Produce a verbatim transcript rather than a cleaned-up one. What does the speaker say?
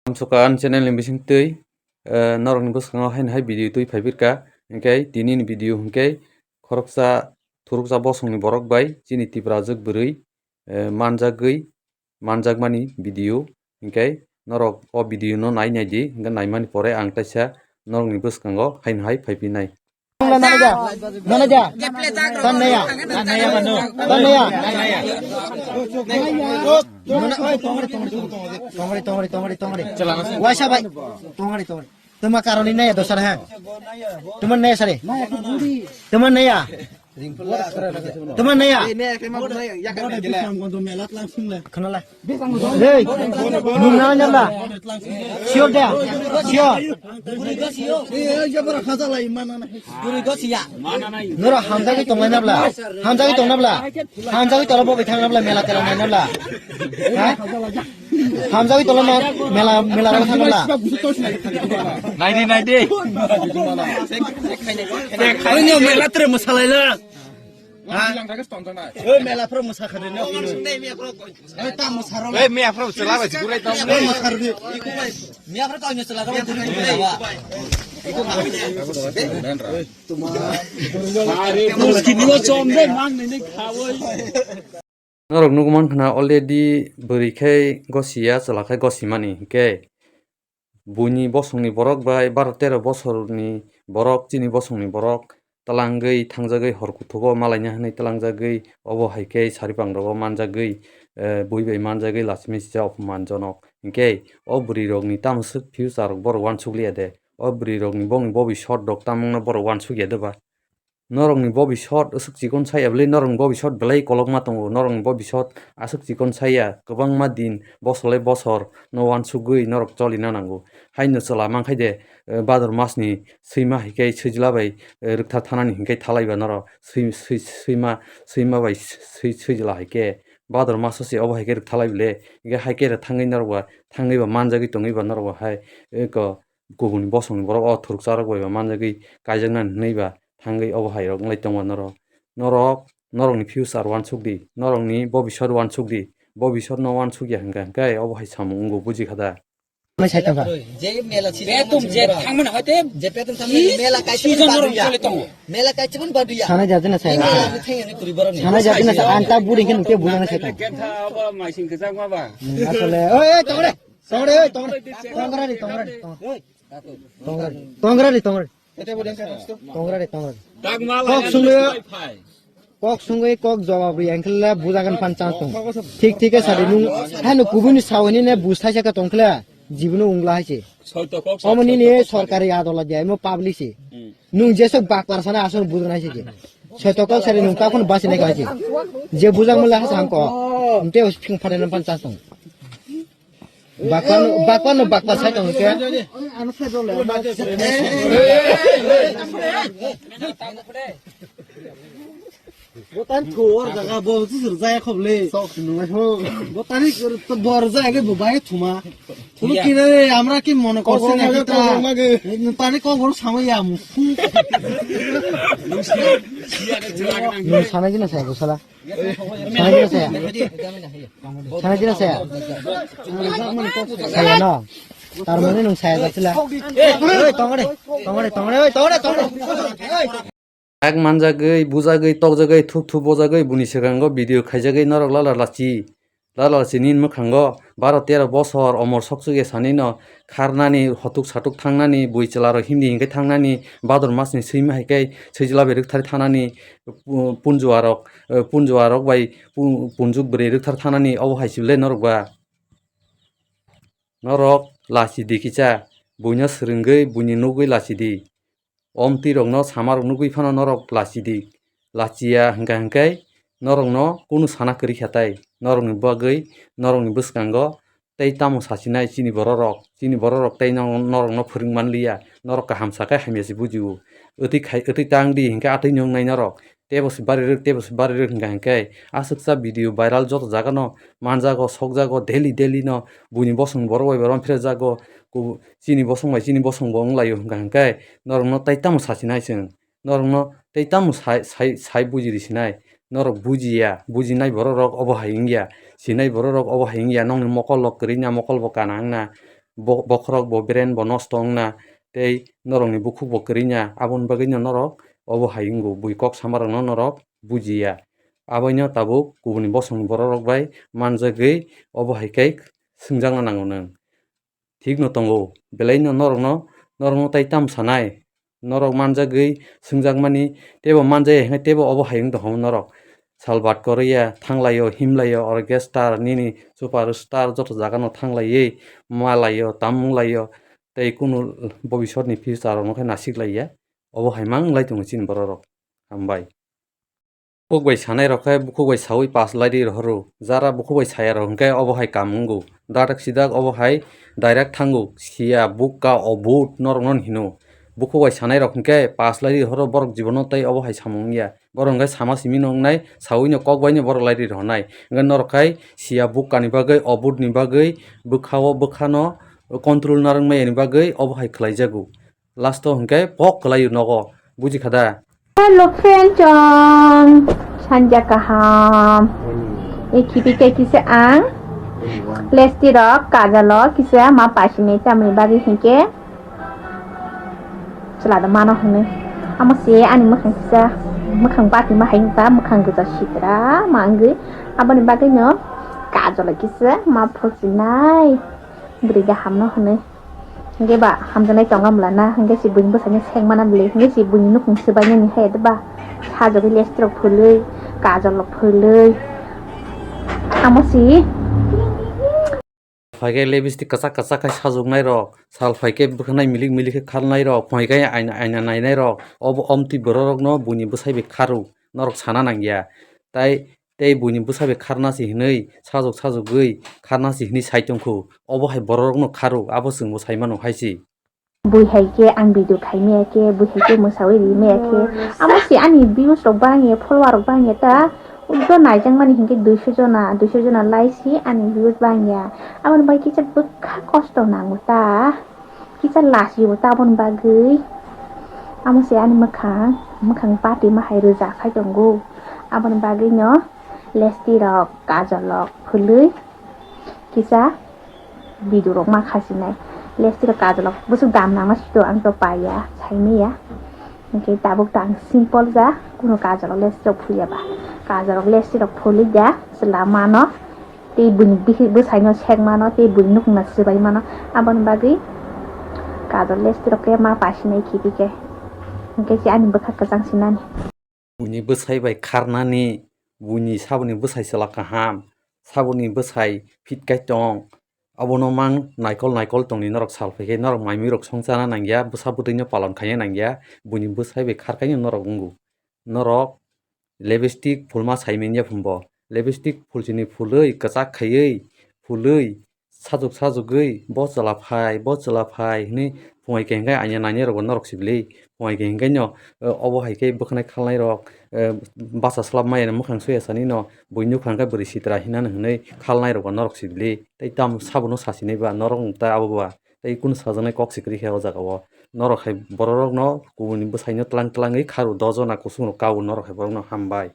Amsoka ani channel ni bising twi, eh, norokni bwskango haino hai video twi phai birka. Hinkhe tini ni video hinkhe khoroksa thuruksa bosongni borok bai chini Tiprajwk bwrwi, eh, manjagwi, manjakmani video. Hinkhe norok o video no nai nai di, hinkhe naimani pore ang teisa norokni bwskango haino hai phai phinai. Nana ja, nana ja. Tan naya, tan naya manu, tan naya. Tongri, tongri, tongri, tongri, tongri. Waisa bai. Tongri, tongri. Tuma karoni naya dosar ha. Tuma naya sare. Tuma naya. Tuma naya. Khanala. Hey, nung na nyala. Sure da. Sure. Nora hamjagwi tonglai nabla. Hamjagwi tong nabla. Hamjagwi tolo bobai thang nabla mela tela nai nabla. Ha? Hamjagwi tolo na mela mela ro thang nabla. Naidi, naidi. Oino mela tre mwsalaila. Ha? Oi, mela phro mwsa khade no. Oi, ta mwsa ro. Oi, mia phro chwla bai gulai tong. Oi, mwsa ro. Mia phro to nyo chwla ro. Are, bus kini o chom de mang ni ni khawoi. Norok nugwi mankha na already bwrwi khe gosiya, chwla khe gosimani hinkhe. Buini bosongni borok bai baro tero bosorni borok, chini bosongni borok twlangwi thangjagwi hor kuthugo malaina hwnwi twlangjagwi, obo hai khe saripang rogo manjagwi, eh, bui bai manjagwi lachimi sijak opman jonok. Hinkhe o bwrwi rokni tamo swk future rok borok uansuk liya de? O bwrwi rokni bongni bobisot rok tamungno borok uansuk ya de ba? Norokni bobisot aswk chikon saya bwlai, norokni bobisot belai kolokma tongo, norokni bobisot aswk chikon saya, kwbangma din, bosor lai bosor no uansugwi norok cholina nango. Haino chwla mankhaide, eh, Bhador masni swima hai khe swijla bai, eh, rwktharthanani hinkhe thalaiba norok swi-, swi-, swima, swima bai swi-, swijla hai khe Bhador maso se obo hai khe rwkthalai bwle, hinkhe hai khe rwthangwi norok ba thangwi ba manjagwi tongwi ba norok ba hai, eko kubuni bosongni borok o thuruksa rok bai ba manjagwi kaijaknani hwnwi ba thangwi obo hai rok wng lai tongma norok. Norok, norokni future uansuk di, norokni bobisot uansuk di, bobisot no uansuk ya hwnka hwnkhe obo hai samung wngo, buji kha da? Mai sai tongkha. Je mela si Betum je thangmani hoite je betum thangmani mela kaisa season norok baduya. Chole tongo. Mela kaisa pun baduya. Sana jadi na saya. Mela ni thengni kuri borok ni. Sana jadi na saya. Anta buri khe nungke bujana saya tong. Ketha abo maising kejak ma ba. Asole, oi, oi, tongre. Tongre, oi, tongre. Tongra ri, tongra ri, tong-, tongra ri, tongra ri. Tongra ri, tongra ri. Kok sungwi, kok sungwi, kok jawab ri, engkhle bujagan pan chance tong. Thik, thik khe sadi nung, hano kubuni sawini ne bus thaisa khe tongkhle, jibunu ungla haise. Omo nini sorkari adola dia, emo public se. Nung jesok bakpar sana asol bujagan haise je. Soito kok sadi nung takhun basi nai kha haise. Je bujang mole hasa hangko. Nte os phing phane nan pan chance tong. Bakpano, bakpano, bakpa sai tong khe. Botani thor jaga bo jisir jaya khoble. Sok nungai ho. Botani to bor jaya ke bo bai thuma. Thulu kine re, amra ki mone korse na kita. Tani kok bor samai ya mu. Nung sana jina saya gosala. Sana jina saya. Sana jina saya. Saya no. Tar mane nung saya gosala. Oi, tongre, tongre, tongre, oi, tongre, tongre. Oi. Yak manjagwi, bujagwi, tokjagwi, thup thup bojagwi, buni swkango video khaijagwi norok lala lachi. Lala chini mwkhango baro tero bosor omor sokchukya sanino kharnani, hotuk satuk thangnani, bui chwlarok himdi hinkhe thangnani, Bhador masni swima hai khe swijla bai rwktharwi thangnani, pu-, punjuarok, eh, punjuarok bai pu-, punjuk bwrwi rwkthar thangnani, obo hai se bwle norok ba? Norok lachidi kisa, buino swrwngwi buini nugwi lachidi. O mtwirokno samarok nugwi phano norok lachidi. Lachiya hwnkha hwnkhe norokno kunu sana kwrwi kha tai. Norokni bagwi, norokni bwskango tei tamo sachinai chini bororok? Chini bororok tei no-, norokno phwrwng manliya. Norok kaham sakhe hamya se bujio. Wtwi khai, wtwi tang di hwnkhe atwi nwngnai norok. Tebo se bari rwk, tebo se bari rwk hwnkha hwnkhe aswksa video viral joto jagano manjago, sokjago, daily daily no buini bosong borok bai borok phre jago. Ku-, chini bosong bai chini bosong bo wng laio hwnkha hwnkhe norokno tai tamo sachinai chwng? Norokno tai tamo sai, sai, sai buji risinai? Norok bujiya, bujinai bororok obo hai wngya, sinai bororok obo hai wngya, nokni mokol rok kwrwi na, mokol bo kana wngna, bo-, bokhorok bo brain bo nosto wngna, tei norokni bukhuk bo kwrwina, aboni bagwino norok obo hai wngo, bui kok samarokno norok bujiya. Aboino tabuk kubuni bosongni bororok bai manjagwi obo hai khe swngjakna nango nwng. Thikno tongo, belaino norokno, norokno tai tamo sanai? Norok manjagwi swngjakmani, teibo manjaya hwnkhe teibo obo hai wng tongkha norok. Salbat kwrwiya, thanglaio, himlaio, orchestra, nini superstar joto jagano thanglaiwi malaio, tamo wnglaio, tei kunu bobisotni future rokno khe nasiklaiya. Obo hai mang wng lai tongo chini bororok. Hambai. Bukhuk bai sanai rok khe bukhuk bai saui pass lai ri rohoro. Jara bukhuk bai saya rok hwnkhe obo hai kam wngo. Dadak sidak obo hai direct thango. Siya, bukka, obut norok no hino. Bukhuk bai sanai rok hwnkhe pass lai ri rohoro, borok jibono tei obo hai samung wngya. Borok hwnkhe sama simi no wngnai, saui no kok bai no borok lai ri rohornai. Hwnkhe norok khai siya, bukka ni bagwi, obut ni bagwi bwkha o bwkha no control narwk maya ni bagwi obo hai khlai jago. Last o hwnkhe pok kwlaio nogo, buji kha da? Hello friend chong, sanja kaham. E khibi khe kisa ang plastic rok kajalo kisa ma pasinai tamni bagwi hwnkhe chwla da mano hwnwi. Amo se ani mwkhang kisa, mwkhang bati ma hai wngkha, mwkhang gwja sitra ma wngwi. Aboni bagwino kajalo kisa ma phulsinai. Bwrwi kaham no hwnwi. Hwnkhe ba hamjaknai tongo mla na, hwnkhe se buini bwsai no seng mana bwle, hwnkhe se buini nukhung swbainani hai de ba. Sajagwi lipstick rok phulwi, kajol rok phulwi. Amo se. Phaikhe lipstick kwchak kwchak khai sajoknai rok, sal phaikhe bwkhanai milik milik khe kharnai rok, phaikhe aina aina nainai rok, obo omtwi borok rok no buini bwsai bai kharo, norok sana nangya. Tai Tei buini bwsa bai kharna se hwnwi sajok sajogwi kharna se hwnwi sai tongkhu. Obo hai bororokno kharo, abo chwngbo sai mano hai se. Bui hai khe ang video khai maya khe, bui hai khe mwsawi ri maya khe. Amo se ani views rok bangya, follower rok bangya ta. Udo naijak mani hinkhe duiso jona, duiso jona lai si ani views bangya. Aboni bai kisa bwkha kosto nango ta. Kisa lasi bo ta aboni bagwi. Amo se ani mwkhang, mwkhang bati ma hai rwja khai tongo. Aboni bagwi no lipstick rok, kajol rok phulwi kisa video rok ma khasinai. Lipstick rok, kajol rok bwswk dam nangma sito ang to paiya, saimanya. Hwnkhe tabuk to ang simple ja, kuno kajol rok lipstick rok phuliya ba. Kajol rok lipstick rok phulwi ja, chwla mano. Tei buini bihik bwsaino sek mano, tei buini nukhungno swbai mano. Aboni bagwi kajol lipstick rok khe ma pasinai khibi khe. Hwnkhe se ani bwkha kwchang sinani. Buini bwsai bai kharnani, buini saboni bwsai chwla kaham, saboni bwsai fit kai tong. Abono mang naikol naikol tongni norok sal phaikhe, norok mai muirok songchana nangya, bwsa bwtwino palon khaina nangya, buini bwsai bai kharkaino norok wngo. Norok lipstick phulma sai manya phunbo. Lipstick phulsini phulwi, kwchak khaiwi, phulwi, sajok sajogwi, bo chwla phai, bo chwla phai hwnwi phungai khe hwnkhe aina nainai rokbo norok sibili. Phungai khe hwnkhe no, eh, obo hai khe bwkhanai khalnai rok, eh, bacha slap maya ni mwkhang soya sani no, buini nukhung khe bwrwi sitra hinani hwnwi khalnai rokbo norok sibili. Tei tamo sabono sasinai ba norok ta abo ba. Tei kunu sajaknai kok se kwrwi khe o jaga o. Norok hai bororokno kubuni bwsaino tlang tlangwi kharo, dojona kusung rok kao norok hai borokno hambai.